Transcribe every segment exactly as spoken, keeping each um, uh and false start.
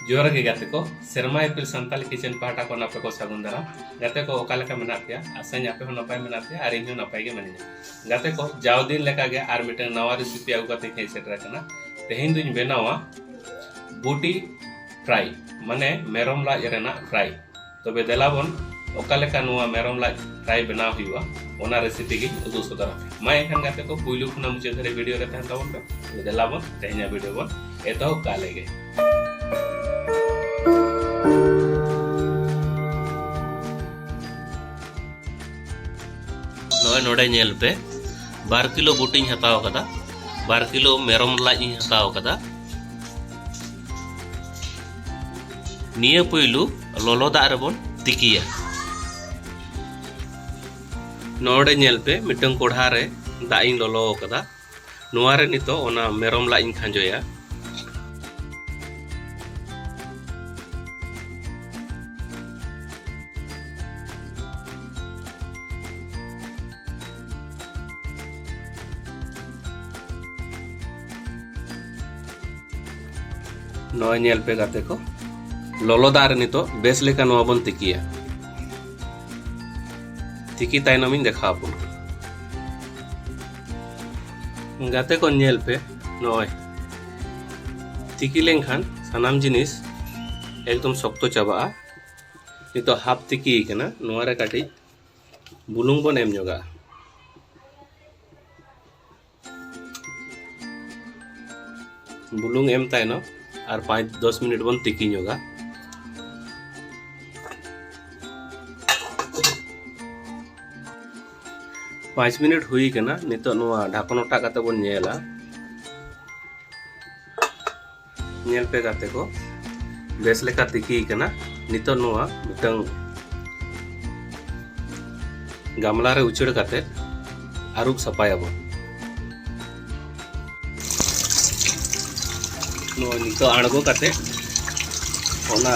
ᱡᱚᱦᱟᱨ ᱜᱮ ᱜᱟᱛᱮ ᱠᱚ, ᱥᱮᱨᱢᱟ ᱤᱯᱤᱞ ᱥᱟᱱᱛᱟᱞᱤ ᱠᱤᱪᱮᱱ ᱯᱟᱦᱴᱟ ᱠᱷᱚᱱ ᱟᱯᱮ ᱠᱚ ᱥᱟᱹᱜᱩᱱ ᱫᱟᱨᱟᱢ᱾ ᱜᱟᱛᱮ ᱠᱚ, ᱚᱠᱟ ᱞᱮᱠᱟ ᱢᱮᱱᱟᱜ ᱯᱮᱭᱟ? ᱟᱥᱟᱧ ᱟᱯᱮ ᱦᱚᱸ ᱱᱟᱯᱟᱭ ᱢᱮᱱᱟᱜ ᱯᱮᱭᱟ ᱟᱨ ᱤᱧ ᱦᱚᱸ ᱱᱟᱯᱟᱭ ᱜᱮ ᱢᱤᱱᱟᱹᱧᱟ᱾ ᱜᱟᱛᱮ ᱠᱚ, ᱡᱟᱣ ᱫᱤᱱ ᱞᱮᱠᱟ ᱜᱮ ᱟᱨ ᱢᱤᱫᱴᱟᱝ ᱱᱟᱣᱟ ᱨᱮᱥᱤᱯᱤ ᱟᱹᱜᱩ ᱠᱟᱛᱮ ᱤᱧ ᱦᱮᱡ ᱥᱮᱴᱮᱨ ᱟᱠᱟᱱᱟ᱾ ᱛᱮᱦᱮᱧ ᱫᱩᱧ ᱵᱮᱱᱟᱣᱟ ᱵᱩᱴᱤ ᱯᱷᱨᱟᱭ, ᱢᱟᱱᱮ ᱢᱮᱨᱚᱢ ᱞᱟᱡ ᱨᱮᱱᱟᱜ ᱯᱷᱨᱟᱭ᱾ ᱛᱚᱵᱮ ᱫᱮᱞᱟ ᱵᱚᱱ, ᱚᱠᱟ ᱞᱮᱠᱟ ᱱᱚᱣᱟ ᱢᱮᱨᱚᱢ ᱞᱟᱡ ᱯᱷᱨᱟᱭ ᱵᱮᱱᱟᱣ ᱦᱩᱭᱩᱜᱼᱟ, ᱚᱱᱟ ᱨᱮᱥᱤᱯᱤ ᱜᱤᱧ ᱩᱫᱩᱜ ᱥᱚᱫᱚᱨᱟ᱾ ᱢᱟ ᱮᱱᱠᱷᱟᱱ ᱜᱟᱛᱮ ᱠᱚ, ᱯᱩᱭᱞᱩ ᱠᱷᱚᱱᱟᱜ ᱢᱩᱪᱟᱹᱫ ᱫᱷᱟᱹᱨᱤᱡ ᱵᱷᱤᱰᱤᱭᱳ ᱨᱮ ᱛᱟᱦᱮᱱ ᱛᱟᱵᱚᱱ ᱯᱮ᱾ ᱛᱚᱵᱮ ᱫᱮᱞᱟ ᱵᱚᱱ, ᱛᱮᱦᱮᱧᱟᱜ ᱵᱷᱤᱰᱤᱭᱳ ᱵᱚᱱ ᱮᱛᱚᱦᱚᱵ ᱠᱟᱜ ᱞᱮᱜᱮ᱾ ᱱᱚᱜᱼᱚᱭ ᱱᱚᱰᱮ ᱧᱮᱞ ᱯᱮ, ᱵᱟᱨ ᱠᱤᱞᱳ ᱵᱩᱴᱤᱧ ᱦᱟᱛᱟᱣ ᱠᱟᱫᱟ, ᱵᱟᱨ ᱠᱤᱞᱳ ᱢᱮᱨᱚᱢ ᱞᱟᱡ ᱤᱧ ᱦᱟᱛᱟᱣ ᱠᱟᱫᱟ᱾ ᱱᱤᱭᱟᱹ ᱯᱩᱭᱞᱩ ᱞᱚᱞᱚ ᱫᱟᱜ ᱨᱮᱵᱚᱱ ᱛᱤᱠᱤᱭᱟ᱾ ᱱᱚᱰᱮ ᱧᱮᱞ ᱯᱮ, ᱢᱤᱫᱴᱟᱝ ᱠᱚᱲᱦᱟ ᱨᱮ ᱫᱟᱜ ᱤᱧ ᱞᱚᱞᱚ ᱟᱠᱟᱫᱟ᱾ ᱱᱚᱣᱟ ᱨᱮ ᱱᱤᱛᱚᱜ ᱚᱱᱟ ᱢᱮᱨᱚᱢ ᱞᱟᱡ ᱤᱧ ᱠᱷᱟᱸᱡᱚᱭᱟ᱾ ᱱᱚᱜᱼᱚᱭ ᱧᱮᱞ ᱯᱮ ᱜᱟᱛᱮ ᱠᱚ, ᱞᱚᱞᱚ ᱫᱟᱜ ᱨᱮ ᱱᱤᱛᱚᱜ ᱵᱮᱥ ᱞᱮᱠᱟ ᱱᱚᱣᱟ ᱵᱚᱱ ᱛᱤᱠᱤᱭᱟ᱾ ᱛᱤᱠᱤ ᱛᱟᱭᱱᱚᱢᱤᱧ ᱫᱮᱠᱷᱟᱣ ᱟᱵᱚᱱ ᱠᱟᱱᱟ᱾ ᱜᱟᱛᱮ ᱠᱚ ᱧᱮᱞ ᱯᱮ, ᱱᱚᱜᱼᱚᱭ ᱛᱤᱠᱤ ᱞᱮᱱᱠᱷᱟᱱ ᱥᱟᱱᱟᱢ ᱡᱤᱱᱤᱥ ᱮᱠᱫᱚᱢ ᱥᱚᱠᱛᱚ ᱪᱟᱵᱟᱜᱼᱟ᱾ ᱱᱤᱛᱚᱜ ᱦᱟᱯ ᱛᱤᱠᱤ ᱠᱟᱱᱟ, ᱱᱚᱣᱟ ᱨᱮ ᱠᱟᱹᱴᱤᱡ ᱵᱩᱞᱩᱝ ᱵᱚᱱ ᱮᱢ ᱧᱚᱜᱟ᱾ ᱵᱩᱞᱩᱝ ᱮᱢ ᱛᱟᱭᱱᱚᱢ ᱟᱨ ᱯᱟᱸᱪ ᱫᱚᱥ ᱢᱤᱱᱤᱴ ᱵᱚᱱ ᱛᱤᱠᱤ ᱧᱚᱜᱟ᱾ ᱯᱟᱸᱪ ᱢᱤᱱᱤᱴ ᱦᱩᱭ ᱠᱟᱱᱟ᱾ ᱱᱤᱛᱚᱜ ᱱᱚᱣᱟ ᱰᱷᱟᱠᱚᱱ ᱚᱴᱟᱜ ᱠᱟᱛᱮ ᱵᱚᱱ ᱧᱮᱞᱟ᱾ ᱧᱮᱞ ᱯᱮ ᱜᱟᱛᱮ ᱠᱚ, ᱵᱮᱥ ᱞᱮᱠᱟ ᱛᱤᱠᱤ ᱠᱟᱱᱟ᱾ ᱱᱤᱛᱚᱜ ᱱᱚᱣᱟ ᱢᱤᱫᱴᱟᱝ ᱜᱟᱢᱞᱟ ᱨᱮ ᱩᱪᱟᱹᱲ ᱠᱟᱛᱮ ᱟᱹᱨᱩᱵ ᱥᱟᱯᱷᱟᱭᱟᱵᱚᱱ᱾ ᱱᱚᱣᱟ ᱱᱤᱛᱚᱜ ᱟᱬᱜᱚ ᱠᱟᱛᱮ ᱚᱱᱟ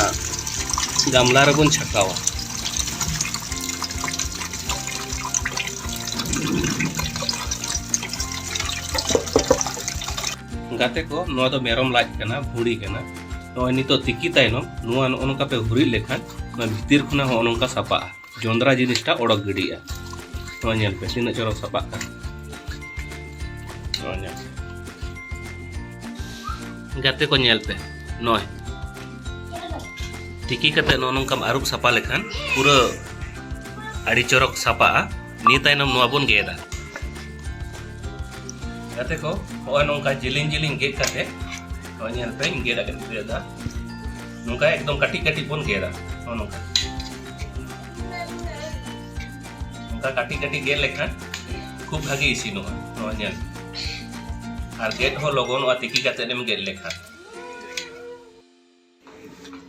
ᱜᱟᱢᱞᱟ ᱨᱮᱵᱚᱱ ᱪᱷᱟᱠᱟᱣᱟ᱾ ᱜᱟᱛᱮ ᱠᱚ, ᱱᱚᱣᱟ ᱫᱚ ᱢᱮᱨᱚᱢ ᱞᱟᱡ ᱠᱟᱱᱟ, ᱵᱷᱩᱸᱲᱤ ᱠᱟᱱᱟ᱾ ᱱᱚᱜᱼᱚᱭ ᱱᱤᱛᱚᱜ ᱛᱤᱠᱤ ᱛᱟᱭᱱᱚᱢ ᱱᱚᱣᱟ ᱱᱚᱜᱼᱚ ᱱᱚᱝᱠᱟ ᱯᱮ ᱦᱩᱨᱤᱡ ᱞᱮᱠᱷᱟᱱ ᱱᱚᱣᱟ ᱵᱷᱤᱛᱤᱨ ᱠᱷᱚᱱᱟᱜ ᱦᱚᱸ ᱱᱚᱜᱼᱚ ᱱᱚᱝᱠᱟ ᱥᱟᱯᱷᱟᱜᱼᱟ, ᱡᱚᱸᱫᱽᱨᱟ ᱡᱤᱱᱤᱥᱴᱟ ᱚᱰᱚᱠ ᱜᱤᱰᱤᱜᱼᱟ᱾ ᱱᱚᱣᱟ ᱧᱮᱞ ᱯᱮ ᱛᱤᱱᱟᱹᱜ ᱪᱚᱨᱚᱠ ᱥᱟᱯᱷᱟᱜ ᱠᱟᱱᱟ᱾ ᱱᱚᱣᱟ ᱧᱮᱞ ᱯᱮ᱾ ᱜᱟᱛᱮ ᱠᱚ ᱧᱮᱞ ᱯᱮ, ᱱᱚᱜᱼᱚᱭ ᱛᱤᱠᱤ ᱠᱟᱛᱮ ᱱᱚᱜᱼᱚ ᱱᱚᱝᱠᱟᱢ ᱟᱹᱨᱩᱵ ᱥᱟᱯᱷᱟ ᱞᱮᱠᱷᱟᱱ ᱯᱩᱨᱟᱹ ᱟᱹᱰᱤ ᱪᱚᱨᱚᱠ ᱥᱟᱯᱷᱟᱜᱼᱟ᱾ ᱱᱤᱭᱟᱹ ᱛᱟᱭᱱᱚᱢ ᱱᱚᱣᱟ ᱵᱚᱱ ᱜᱮᱫᱟ᱾ ᱜᱟᱛᱮ ᱠᱚ, ᱱᱚᱜᱼᱚᱭ ᱱᱚᱝᱠᱟ ᱡᱮᱞᱮᱧ ᱡᱮᱞᱮᱧ ᱜᱮᱫ ᱠᱟᱛᱮ, ᱱᱚᱜᱼᱚᱭ ᱧᱮᱞ ᱯᱮ, ᱤᱧ ᱜᱮᱫ ᱟᱠᱟᱫ ᱜᱮᱫ ᱫᱟ᱾ ᱱᱚᱝᱠᱟ ᱮᱠᱫᱚᱢ ᱠᱟᱹᱴᱤᱡ ᱠᱟᱹᱴᱤᱡ ᱵᱚᱱ ᱜᱮᱫᱟ᱾ ᱱᱚᱜᱼᱚ ᱱᱚᱝᱠᱟ, ᱱᱚᱝᱠᱟ ᱠᱟᱹᱴᱤᱡ ᱠᱟᱹᱴᱤᱡ ᱜᱮᱫ ᱞᱮᱠᱷᱟᱱ ᱠᱷᱩᱵ ᱵᱷᱟᱜᱤ ᱤᱥᱤᱱᱚᱜᱼᱟ᱾ ᱱᱚᱣᱟ ᱧᱮᱞ, ᱟᱨ ᱜᱮᱫ ᱦᱚᱸ ᱞᱚᱜᱚᱱᱚᱜᱼᱟ ᱛᱤᱠᱤ ᱠᱟᱛᱮ ᱮᱢ ᱜᱮᱫ ᱞᱮᱠᱷᱟᱱ᱾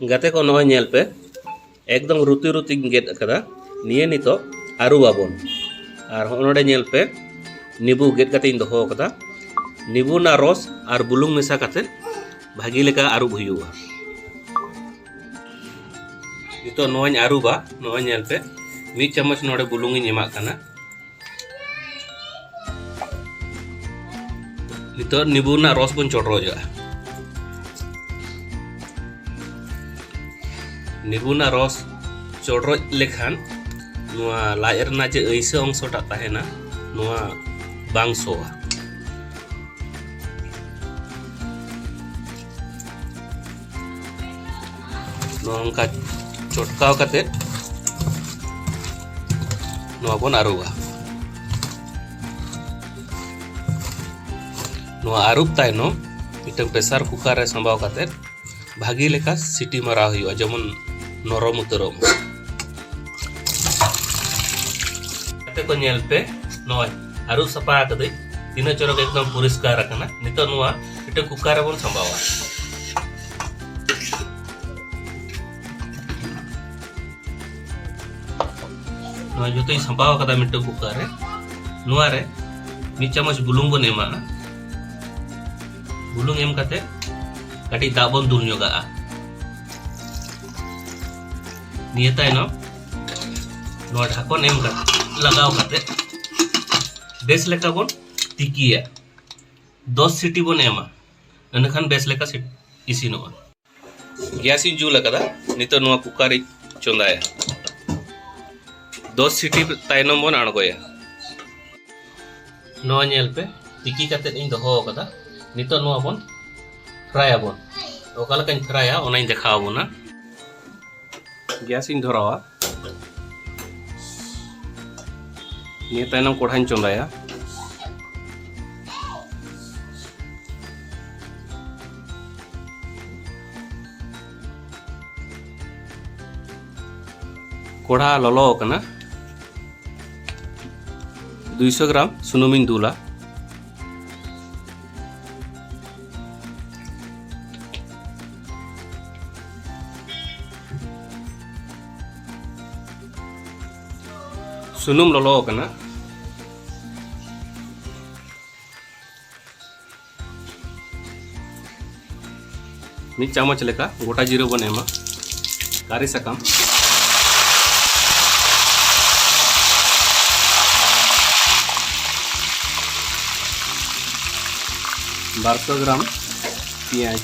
ᱜᱟᱛᱮ ᱠᱚ, ᱱᱚᱜᱼᱚᱭ ᱧᱮᱞ ᱯᱮ, ᱮᱠᱫᱚᱢ ᱨᱩᱛᱤ ᱨᱩᱛᱤᱧ ᱜᱮᱫ ᱟᱠᱟᱫᱟ᱾ ᱱᱤᱭᱟᱹ ᱱᱤᱛᱚᱜ ᱟᱹᱨᱩᱵ ᱟᱵᱚᱱ᱾ ᱟᱨ ᱦᱚᱸᱜᱼᱚ ᱱᱚᱰᱮ ᱧᱮᱞ ᱯᱮ, ᱱᱤᱵᱩ ᱜᱮᱫ ᱠᱟᱛᱮ ᱤᱧ ᱫᱚᱦᱚ ᱟᱠᱟᱫᱟ᱾ ᱱᱤᱵᱩ ᱨᱮᱱᱟᱜ ᱨᱚᱥ ᱟᱨ ᱵᱩᱞᱩᱝ ᱢᱮᱥᱟ ᱠᱟᱛᱮ ᱵᱷᱟᱹᱜᱤ ᱞᱮᱠᱟ ᱟᱹᱨᱩᱵ ᱦᱩᱭᱩᱜᱼᱟ᱾ ᱱᱤᱛᱚᱜ ᱱᱚᱣᱟᱧ ᱟᱹᱨᱩᱵᱟ᱾ ᱱᱚᱜᱼᱚᱭ ᱧᱮᱞ ᱯᱮ, ᱢᱤᱫ ᱪᱟᱢᱚᱪ ᱱᱚᱰᱮ ᱵᱩᱞᱩᱝ ᱤᱧ ᱮᱢᱟᱜ ᱠᱟᱱᱟ᱾ ᱱᱤᱛᱚᱜ ᱱᱤᱵᱩ ᱨᱮᱱᱟᱜ ᱨᱚᱥ ᱵᱚᱱ ᱪᱚᱰᱨᱚᱡᱚᱜᱼᱟ᱾ ᱱᱤᱵᱩ ᱨᱮᱱᱟᱜ ᱨᱚᱥ ᱪᱚᱰᱨᱚᱡ ᱞᱮᱠᱷᱟᱱ ᱱᱚᱣᱟ ᱞᱟᱡ ᱨᱮᱱᱟᱜ ᱡᱮ ᱟᱹᱭᱥᱟᱹ ᱚᱝᱥᱚᱴᱟᱜ ᱛᱟᱦᱮᱱᱟ, ᱱᱚᱣᱟ ᱵᱟᱝ ᱥᱚᱣᱟ᱾ ᱱᱚᱣᱟ ᱱᱚᱝᱠᱟ ᱪᱚᱴᱠᱟᱣ ᱠᱟᱛᱮ ᱱᱚᱣᱟ ᱵᱚᱱ ᱟᱹᱨᱩᱵᱟ᱾ ᱱᱚᱣᱟ ᱟᱹᱨᱩᱵ ᱛᱟᱭᱱᱚᱢ ᱢᱤᱫᱴᱟᱝ ᱯᱨᱮᱥᱟᱨ ᱠᱩᱠᱟᱨ ᱨᱮ ᱥᱟᱸᱵᱟᱣ ᱠᱟᱛᱮ ᱵᱷᱟᱹᱜᱤ ᱞᱮᱠᱟ ᱥᱤᱴᱤ ᱢᱟᱨᱟᱣ ᱦᱩᱭᱩᱜᱼᱟ, ᱡᱮᱢᱚᱱ ᱱᱚᱨᱚᱢ ᱩᱛᱟᱹᱨᱚᱜ ᱢᱟ᱾ ᱜᱟᱛᱮ ᱠᱚ ᱧᱮᱞ ᱯᱮ, ᱱᱚᱜᱼᱚᱭ ᱟᱹᱨᱩᱵ ᱥᱟᱯᱷᱟ ᱟᱠᱟᱫᱟᱹᱧ, ᱛᱤᱱᱟᱹᱜ ᱪᱚᱨᱚᱠ ᱮᱠᱫᱚᱢ ᱯᱚᱨᱤᱥᱠᱟᱨ ᱟᱠᱟᱱᱟ᱾ ᱱᱤᱛᱚᱜ ᱱᱚᱣᱟ ᱢᱤᱫᱴᱟᱝ ᱠᱩᱠᱟᱨ ᱨᱮᱵᱚᱱ ᱥᱟᱸᱵᱟᱣᱟ᱾ ᱱᱚᱣᱟ ᱡᱚᱛᱚᱧ ᱥᱟᱸᱵᱟᱣ ᱟᱠᱟᱫᱟ ᱢᱤᱫᱴᱟᱝ ᱠᱩᱠᱟᱨ ᱨᱮ᱾ ᱱᱚᱣᱟ ᱨᱮ ᱢᱤᱫ ᱪᱟᱢᱚᱪ ᱵᱩᱞᱩᱝ ᱵᱚᱱ ᱮᱢᱟᱜᱼᱟ᱾ ᱵᱩᱞᱩᱝ ᱮᱢ ᱠᱟᱛᱮ ᱠᱟᱹᱴᱤᱡ ᱫᱟᱜ ᱵᱚᱱ ᱫᱩᱞ ᱧᱚᱜᱟᱜᱼᱟ᱾ ᱱᱤᱭᱟᱹ ᱛᱟᱭᱱᱚᱢ ᱱᱚᱣᱟ ᱰᱷᱟᱠᱚᱱ ᱮᱢ ᱠᱟᱛᱮ, ᱞᱟᱜᱟᱣ ᱠᱟᱛᱮ ᱵᱮᱥ ᱞᱮᱠᱟ ᱵᱚᱱ ᱛᱤᱠᱤᱭᱟ᱾ ᱫᱚᱥ ᱥᱤᱴᱤ ᱵᱚᱱ ᱮᱢᱟ, ᱤᱱᱟᱹᱠᱷᱟᱱ ᱵᱮᱥ ᱞᱮᱠᱟ ᱥᱤ-, ᱤᱥᱤᱱᱚᱜᱼᱟ᱾ ᱜᱮᱥ ᱤᱧ ᱡᱩᱞ ᱟᱠᱟᱫᱟ᱾ ᱱᱤᱛᱚᱜ ᱱᱚᱣᱟ ᱠᱩᱠᱟᱨ ᱤᱧ ᱪᱚᱸᱫᱟᱭᱟ᱾ ᱫᱚᱥ ᱥᱤᱴᱤ ᱛᱟᱭᱱᱚᱢ ᱵᱚᱱ ᱟᱬᱜᱚᱭᱟ᱾ ᱱᱚᱣᱟ ᱧᱮᱞ ᱯᱮ, ᱛᱤᱠᱤ ᱠᱟᱛᱮᱫ ᱤᱧ ᱫᱚᱦᱚ ᱟᱠᱟᱫᱟ᱾ ᱱᱤᱛᱚᱜ ᱱᱚᱣᱟ ᱵᱚᱱ ᱯᱷᱨᱟᱭ ᱟᱵᱚᱱ᱾ ᱚᱠᱟ ᱞᱮᱠᱟᱧ ᱯᱷᱨᱟᱭᱟ, ᱚᱱᱟᱧ ᱫᱮᱠᱷᱟᱣ ᱟᱵᱚᱱᱟ᱾ ᱜᱮᱥ ᱤᱧ ᱫᱷᱚᱨᱟᱣᱟ᱾ ᱱᱤᱭᱟᱹ ᱛᱟᱭᱱᱚᱢ ᱠᱚᱲᱦᱟᱧ ᱪᱚᱸᱫᱟᱭᱟ᱾ ᱠᱚᱲᱦᱟ ᱞᱚᱞᱚ ᱟᱠᱟᱱᱟ᱾ ᱫᱩᱭᱥᱚ ᱜᱨᱟᱢ ᱥᱩᱱᱩᱢᱤᱧ ᱫᱩᱞᱟ᱾ ᱥᱩᱱᱩᱢ ᱞᱚᱞᱚ ᱟᱠᱟᱱᱟ᱾ ᱢᱤᱫ ᱪᱟᱢᱚᱪ ᱞᱮᱠᱟ ᱜᱚᱴᱟ ᱡᱤᱨᱟᱹ ᱵᱚᱱ ᱮᱢᱟ᱾ ᱠᱟᱨᱤ ᱥᱟᱠᱟᱢ, ᱵᱟᱨᱥᱚ ᱜᱨᱟᱢ ᱯᱮᱸᱭᱟᱡᱽ,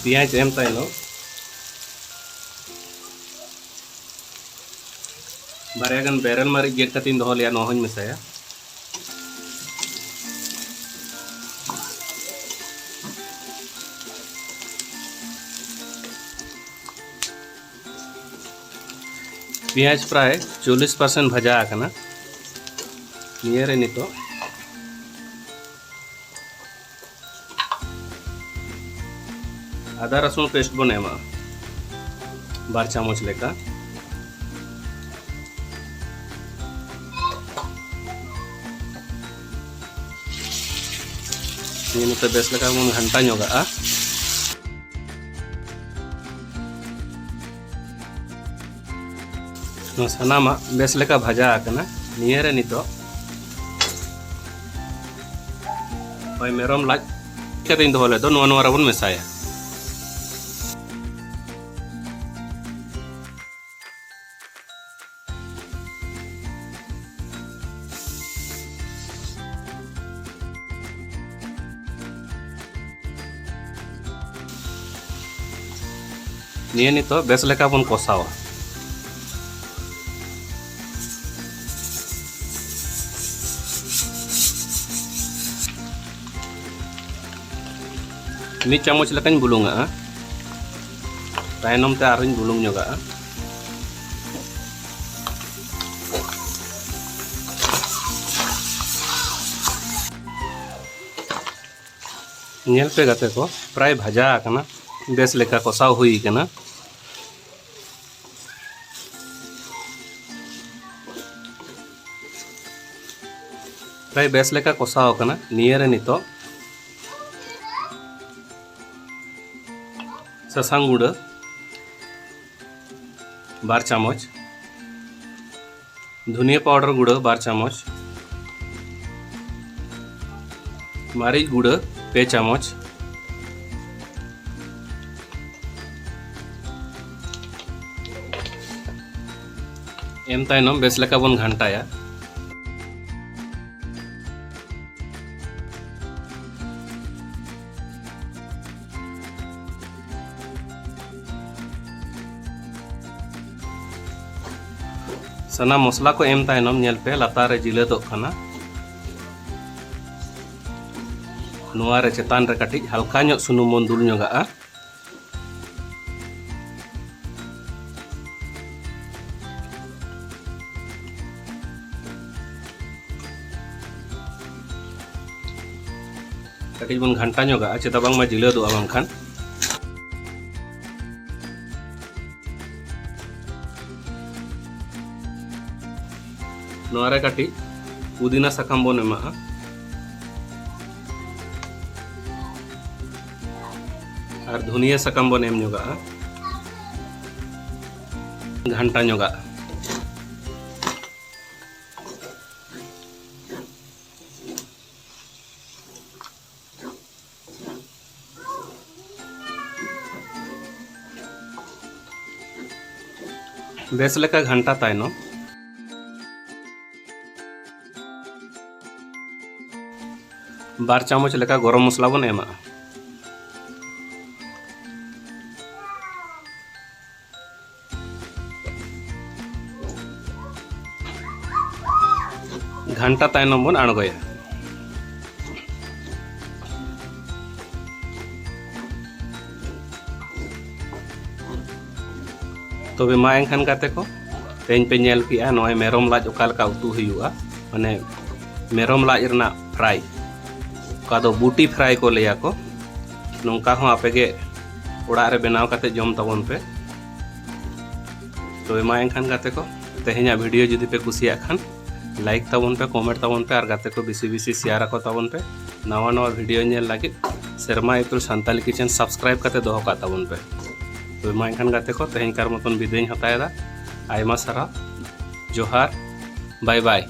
ᱯᱮᱸᱭᱟᱡᱽ ᱮᱢ ᱛᱟᱭᱱᱚᱢ ᱵᱟᱨᱭᱟ ᱜᱟᱱ ᱵᱮᱨᱮᱞ ᱢᱟᱹᱨᱤᱪ ᱜᱮᱫ ᱠᱟᱛᱮᱧ ᱫᱚᱦᱚ ᱞᱮᱭᱟ, ᱱᱚᱣᱟ ᱦᱚᱸᱧ ᱢᱮᱥᱟᱭᱟ᱾ ᱯᱮᱸᱭᱟᱡᱽ ᱯᱨᱟᱭ ᱪᱚᱞᱞᱤᱥ ᱯᱟᱨᱥᱮᱱᱴ ᱵᱷᱟᱡᱟ ᱟᱠᱟᱱᱟ᱾ ᱱᱤᱭᱟᱹ ᱨᱮ ᱱᱤᱛᱚᱜ ᱟᱫᱟ ᱨᱟᱹᱥᱩᱱ ᱯᱮᱥᱴ ᱵᱚᱱ ᱮᱢᱟ, ᱵᱟᱨ ᱪᱟᱢᱚᱪ ᱞᱮᱠᱟ᱾ ᱱᱤᱭᱟᱹ ᱱᱤᱛᱚᱜ ᱵᱮᱥ ᱞᱮᱠᱟ ᱵᱚᱱ ᱜᱷᱟᱱᱴᱟ ᱧᱚᱜᱟᱜᱼᱟ᱾ ᱱᱚᱣᱟ ᱥᱟᱱᱟᱢᱟᱜ ᱵᱮᱥ ᱞᱮᱠᱟ ᱵᱷᱟᱡᱟ ᱟᱠᱟᱱᱟ᱾ ᱱᱤᱭᱟᱹ ᱨᱮ ᱱᱤᱛᱚᱜ ᱦᱳᱭ ᱢᱮᱨᱚᱢ ᱞᱟᱡ ᱠᱟᱛᱮᱧ ᱫᱚᱦᱚ ᱞᱮᱫ ᱫᱚ, ᱱᱚᱣᱟ, ᱱᱚᱣᱟ ᱨᱮᱵᱚᱱ ᱢᱮᱥᱟᱭᱟ᱾ ᱱᱤᱭᱟᱹ ᱱᱤᱛᱚᱜ ᱵᱮᱥ ᱞᱮᱠᱟ ᱵᱚᱱ ᱠᱚᱥᱟᱣᱟ᱾ ᱢᱤᱫ ᱪᱟᱢᱚᱪ ᱞᱮᱠᱟᱧ ᱵᱩᱞᱩᱝ ᱟᱜᱼᱟ, ᱛᱟᱭᱱᱚᱢ ᱛᱮ ᱟᱨᱦᱚᱸᱧ ᱵᱩᱞᱩᱝ ᱧᱚᱜᱟᱜᱼᱟ᱾ ᱧᱮᱞ ᱯᱮ ᱜᱟᱛᱮ ᱠᱚ, ᱯᱨᱟᱭ ᱵᱷᱟᱡᱟ ᱟᱠᱟᱱᱟ, ᱵᱮᱥ ᱞᱮᱠᱟ ᱠᱚᱥᱟᱣ ᱦᱩᱭ ᱟᱠᱟᱱᱟ᱾ ᱯᱨᱟᱭ ᱵᱮᱥ ᱞᱮᱠᱟ ᱠᱚᱥᱟᱣ ᱟᱠᱟᱱᱟ᱾ ᱱᱤᱭᱟᱹ ᱨᱮ ᱱᱤᱛᱚᱜ ᱥᱟᱥᱟᱝ ᱜᱩᱸᱰᱟᱹ ᱵᱟᱨ ᱪᱟᱢᱚᱪ, ᱫᱷᱩᱱᱤᱭᱟᱹ ᱯᱟᱣᱰᱟᱨ ᱜᱩᱸᱰᱟᱹ ᱵᱟᱨ ᱪᱟᱢᱚᱪ, ᱢᱟᱹᱨᱤᱪ ᱜᱩᱸᱰᱟᱹ ᱯᱮ ᱪᱟᱢᱚᱪ, ᱮᱢ ᱛᱟᱭᱱᱚᱢ ᱵᱮᱥ ᱞᱮᱠᱟ ᱵᱚᱱ ᱜᱷᱟᱱᱴᱟᱭᱟ᱾ ᱥᱟᱱᱟᱢ ᱢᱚᱥᱞᱟ ᱠᱚ ᱮᱢ ᱛᱟᱭᱱᱚᱢ ᱧᱮᱞ ᱯᱮ ᱞᱟᱛᱟᱨ ᱨᱮ ᱡᱤᱞᱟᱹᱛᱚᱜ ᱠᱟᱱᱟ᱾ ᱱᱚᱣᱟ ᱨᱮ ᱪᱮᱛᱟᱱ ᱨᱮ ᱠᱟᱹᱴᱤᱡ ᱦᱟᱞᱠᱟ ᱧᱚᱜ ᱥᱩᱱᱩᱢ ᱵᱚᱱ ᱫᱩᱞ ᱧᱚᱜᱟᱜᱼᱟ᱾ ᱠᱟᱹᱴᱤᱡ ᱵᱚᱱ ᱜᱷᱟᱱᱴᱟ ᱧᱚᱜᱟᱜᱼᱟ, ᱪᱮᱫᱟᱜ ᱵᱟᱝᱢᱟ ᱡᱤᱞᱟᱹᱫᱚᱜᱼᱟ ᱵᱟᱝᱠᱷᱟᱱ᱾ ᱱᱚᱣᱟ ᱨᱮ ᱠᱟᱹᱴᱤᱡ ᱯᱩᱫᱤᱱᱟ ᱥᱟᱠᱟᱢ ᱵᱚᱱ ᱮᱢᱟᱜᱼᱟ ᱟᱨ ᱫᱷᱩᱱᱤᱭᱟᱹ ᱥᱟᱠᱟᱢ ᱵᱚᱱ ᱮᱢ ᱧᱚᱜᱟᱜᱼᱟ, ᱜᱷᱟᱱᱴᱟ ᱧᱚᱜᱟᱜᱼᱟ᱾ ᱵᱮᱥ ᱞᱮᱠᱟ ᱜᱷᱟᱱᱴᱟ ᱛᱟᱭᱱᱚᱢ, ᱵᱟᱨ ᱪᱟᱢᱚᱪ ᱞᱮᱠᱟ ᱜᱚᱨᱚᱢ ᱢᱚᱥᱞᱟ ᱵᱚᱱ ᱮᱢᱟᱜᱼᱟ᱾ ᱜᱷᱟᱱᱴᱟ ᱛᱟᱭᱱᱚᱢ ᱵᱚᱱ ᱟᱬᱜᱚᱭᱟ᱾ ᱛᱚᱵᱮ ᱢᱟ ᱮᱱᱠᱷᱟᱱ ᱜᱟᱛᱮ ᱠᱚ, ᱛᱮᱦᱮᱧ ᱯᱮ ᱧᱮᱞ ᱠᱮᱜᱼᱟ ᱱᱚᱜᱼᱚᱭ ᱢᱮᱨᱚᱢ ᱞᱟᱡ ᱚᱠᱟ ᱞᱮᱠᱟ ᱩᱛᱩ ᱦᱩᱭᱩᱜᱼᱟ, ᱢᱟᱱᱮ ᱢᱮᱨᱚᱢ ᱞᱟᱡ ᱨᱮᱱᱟᱜ ᱯᱷᱨᱟᱭ, ᱚᱠᱟ ᱫᱚ ᱵᱩᱴᱤ ᱯᱷᱨᱟᱭ ᱠᱚ ᱞᱟᱹᱭᱟ ᱠᱚ᱾ ᱱᱚᱝᱠᱟ ᱦᱚᱸ ᱟᱯᱮ ᱜᱮ ᱚᱲᱟᱜ ᱨᱮ ᱵᱮᱱᱟᱣ ᱠᱟᱛᱮ ᱡᱚᱢ ᱛᱟᱵᱚᱱ ᱯᱮ᱾ ᱛᱚᱵᱮ ᱢᱟ ᱮᱱᱠᱷᱟᱱ ᱜᱟᱛᱮ ᱠᱚ, ᱛᱮᱦᱮᱧᱟᱜ ᱵᱷᱤᱰᱤᱭᱳ ᱡᱩᱫᱤ ᱯᱮ ᱠᱩᱥᱤᱭᱟᱜ ᱠᱷᱟᱱ, ᱞᱟᱭᱤᱠ ᱛᱟᱵᱚᱱ ᱯᱮ, ᱠᱚᱢᱮᱱᱴ ᱛᱟᱵᱚᱱ ᱯᱮ, ᱟᱨ ᱜᱟᱛᱮ ᱠᱚ ᱵᱮᱥᱤ ᱵᱮᱥᱤ ᱥᱮᱭᱟᱨ ᱟᱠᱚ ᱛᱟᱵᱚᱱ ᱯᱮ᱾ ᱱᱟᱣᱟ ᱱᱟᱣᱟ ᱵᱷᱤᱰᱤᱭᱳ ᱧᱮᱞ ᱞᱟᱹᱜᱤᱫ ᱥᱮᱨᱢᱟ ᱤᱯᱤᱞ ᱥᱟᱱᱛᱟᱞᱤ ᱠᱤᱪᱮᱱ ᱥᱟᱵᱥᱠᱨᱟᱭᱤᱵ ᱠᱟᱛᱮ ᱫᱚᱦᱚ ᱠᱟᱜ ᱛᱟᱵᱚᱱ ᱯᱮ᱾ ᱛᱚᱵᱮ ᱢᱟ ᱮᱱᱠᱷᱟᱱ ᱜᱟᱛᱮ ᱠᱚ, ᱛᱮᱦᱮᱧ ᱠᱟᱨ ᱢᱚᱛᱚᱱ ᱵᱤᱫᱟᱹᱭ ᱤᱧ ᱦᱟᱛᱟᱣᱮᱫᱟ᱾ ᱟᱭᱢᱟ ᱥᱟᱨᱦᱟᱣ᱾ ᱡᱚᱦᱟᱨ᱾ ᱵᱟᱭ ᱵᱟᱭ᱾